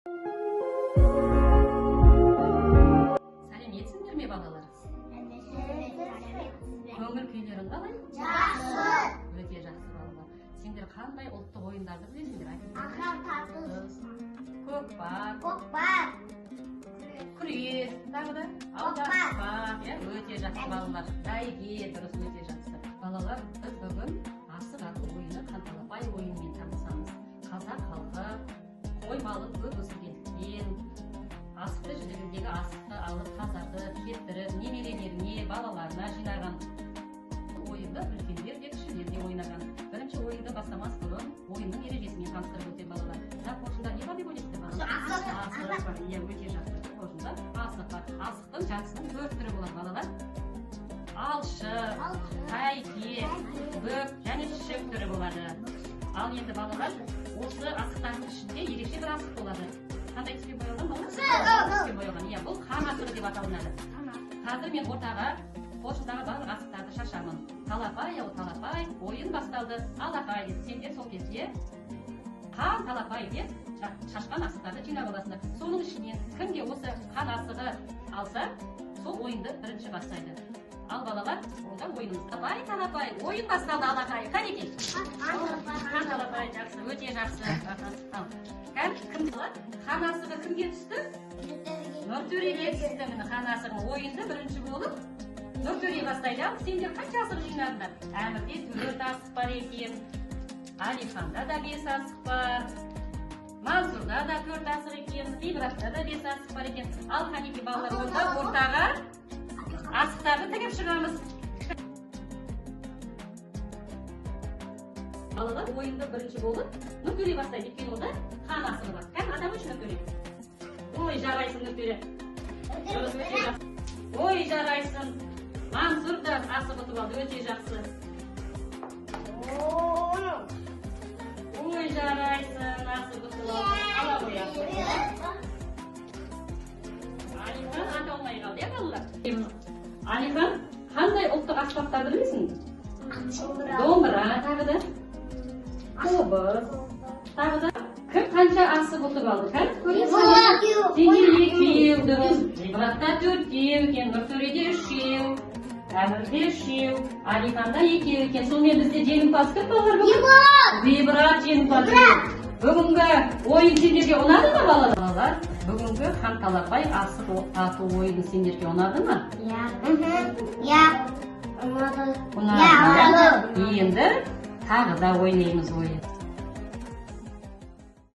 Сәлеметсіңдер ме, балалар? Көңіл күйлерің қалай? Жақсы. Өте жақсы, балалар. Сендер қандай ұлттық ойындарды білесіңдер? Айтып Ақыр тартыс. Көкпар, Көкпар. Күрес, тағы да аударыспақ, иә, өте жақсы, балалар. Бәйге, дұрыс, өте жақсы. Балалар, біз бүгін асық ату ойыны қанталапай ойынымен танысамыз. Қазақ халқы қой малын көп өсіргендіктен асықты жілігіндегі асықты алып тазартып, кептіріп, немерелеріне, балаларына жинаған. Бұл ойынды үлкендер де, кішілер де ойнаған. Бірінші ойынды бастамас бұрын ойынның ережесімен таныстырып өтемін, балалар. Мына қоржында не бар деп ойлайсыздар, балалар? Асық. Асық бар, иә, өте жақсы. Қоржында асық бар. Асықтың жартысының төрт түрі болады, балалар. Алшы, тәйке, бүк және шік түрі болады. Ал енді, балалар, осы асықтардың ішінде ерекше бір асық болады. Қандай түске боялған, балалар? Қызыл. Түске боялған. Иә, бұл хан асығы деп аталынады. Қазір мен ортаға қоржындағы барлық асықтарды шашамын. Талапай, ау, талапай, ойын басталды, алақай деп. Сендер сол кезде қан талапай деп шашқан асықтарды жинап аласыңдар. Соның ішінен кімге осы қан асығы алса, сол ойынды бірінші бастайды. Ал, балалар, онда ойынымыз. Талапай, талапай, ойын басталды, алақай. Қанекей. Қан талапай, жақсы, өте жақсы. Аха. Ал, кән, кім алады? Хан асығы кімге түсті? Нұртөреге түсті, міне, хан асығы. Ойынды бірінші болып Нұртөре бастайды. Ал сендер қанша асық жинадыңдар? Әмірде төрт асық бар екен. Алиханда да бес асық бар. Мансұрда да төрт асық екен. Ғибратта да бес асық бар екен. Ал қанекей, балалар, онда ортаға асықтарды тігіп шығамыз. Балалар, ойынды бірінші болып Нұртөре бастайды. Өйткені онда хан асығы бар. Кән, атап өтші, Нұртөре. Ой, жарайсың, Нұртөре. Дұрыс, өте жақсы. Ой, жарайсың. Мансұр да асық ұтып алды, өте жақсы. Ой, жарайсың, асық ұтып алды. Ала ғой асық. Алихан ата алмай қалды, иә, балалар? Алихан, қандай ұлттық аспаптарды білесің? Домбыра, тағы да? Қобыз, тағы да? Кім қанша асық ұтып алды? Кән, көресің? Сенде екеу, дұрыс. Ғибратта төртеу екен, Нұртөреде үшеу, Әмірде үшеу, Алиханда екеу екен. Сонымен бізде жеңімпаз кім, балалар, бүгін? Ғибрат жеңімпаз. Бүгінгі ойын сендерге ұнады ма, балалар? Балалар, бүгінгі хан талапай асық ату ойыны сендерге ұнады ма? Иә. Ұнады. Ұнады. Иә, ұнады. Енді тағы да ойнаймыз ойын.